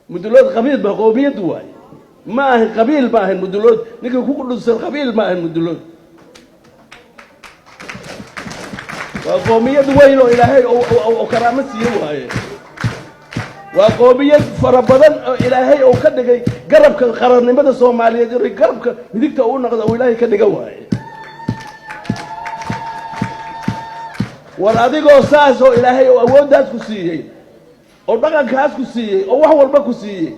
Mudulood qabiil ba qoomiyad waaye, ma ahin qabiil, ma ahin Mudulood. Ninkii ku dhunsan qabiil ma ahin. Mudulood waa qoomiyad weyn oo Ilaahay oo karaamo siiye waaye. Waa qoomiyad fara badan oo Ilaahay uu ka dhigay garabka qarannimada Soomaaliyeed, inay garabka midigta uu noqdo oo Ilaahay ka dhiga waaye. War adigoo saas oo Ilaahay oo awooddaas ku siiyey oo dhaqankaas ku siiyey oo wax walba ku siiyey,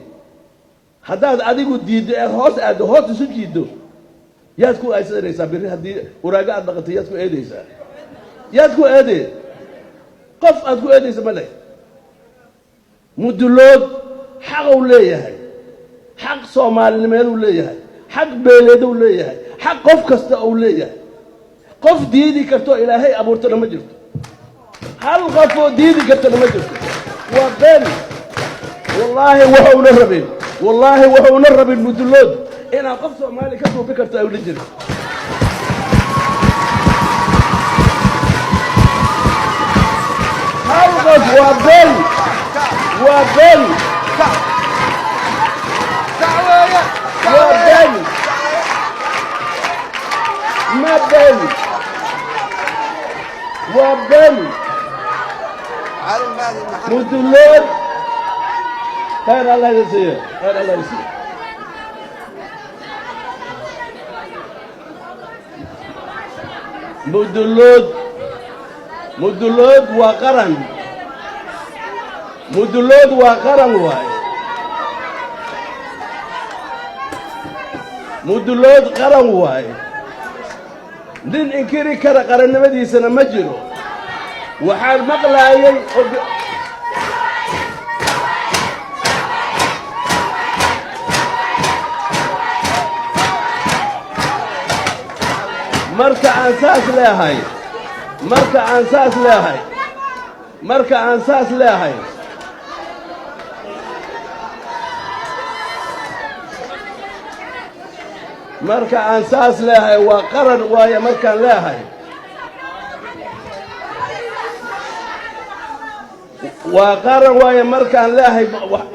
haddaad adigu diiddo eed hoos aaddo, hoos isu jiiddo, yaad ku aysanaysaa birri? Haddii uraago aad dhaqantay, yaad ku eedaysaa? Yaad ku eedee? Qof aad ku eedaysa ma leh. Mudulood xaquu leeyahay, xaq soomaalinimeeduu leeyahay, xaq beeleeduu leeyahay, xaq qof kasta uu leeyahay. Qof diidi kartoo Ilaahay abuurtana ma jirto. Hal qof oo diidi kartana ma jirto. Waa been. Wallaahi wuxuuna rabin, wallaahi wuxuuna rabin Mudulood inaad qof Soomaali ka duubi karto ayna jirin. Hal qof, waa been, waa been, waa been, ma been, waa been. Mudulood khayr Allah idin siiyo, khayr Allah idin siiyo. Mudulood, Mudulood waa qaran. Mudulood waa qaran waaye. Mudulood qaran waaye. Nin inkiri kara qarannimadiisana ma jiro. Waxaan maqlaayay marka aan saas leehay, marka aan saas leehay, marka aan saas leehay, marka aan saas leehay, waa qaran waaye markaan leehay, waa qaran waaye markaan leehay,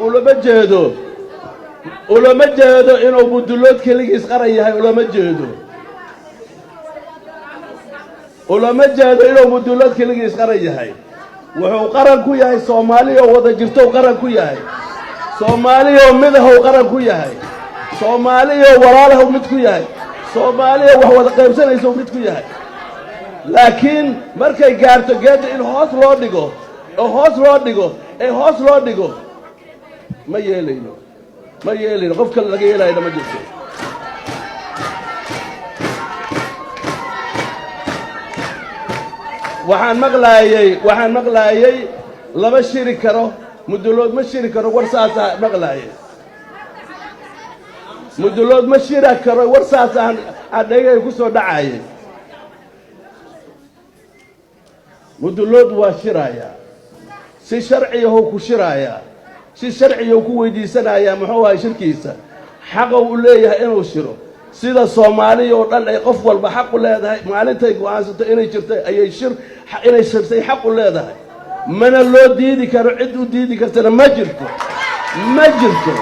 ulama jeedo, ulama jeedo inuu Mudulood keligiis qaran yahay. Ulama jeedo, ulama jeedo inuu Mudulood keligiis qaran yahay. Wuxuu qaran ku yahay Soomaali oo wada jirtou qaran ku yahay, Soomaali oo midahow qaran ku yahay, Soomaali oo walaalahow mid ku yahay, Soomaali oo wax wada qaybsanaysow mid ku yahay. Laakiin markay gaarto geedda in hoos loo dhigo oo hoos loo dhigo ee hoos loo dhigo, ma yeelayno, ma yeelayno. Qof kale laga yeelayna ma jirto. Waxaan maqlaayey, waxaan maqlaayey lama shiri karo, Mudulood ma shiri karo. War saasaa maqlaayay. Mudulood ma shira karo, war saasaan adhegay ku soo dhacayay. Mudulood waa shirayaa, si sharciyahu ku shiraayaa, si sharciyahu ku weydiisanayaa. Muxuu ahay shirkiisa? Xaqow u leeyahay inuu shiro, sida Soomaaliya oo dhan ay qof walba xaq u leedahay. Maalintay go'aansato inay jirtay ayay shir, inay shirtay xaq u leedahay, mana loo diidi karo. Cid u diidi kartana ma jirto, ma jirto.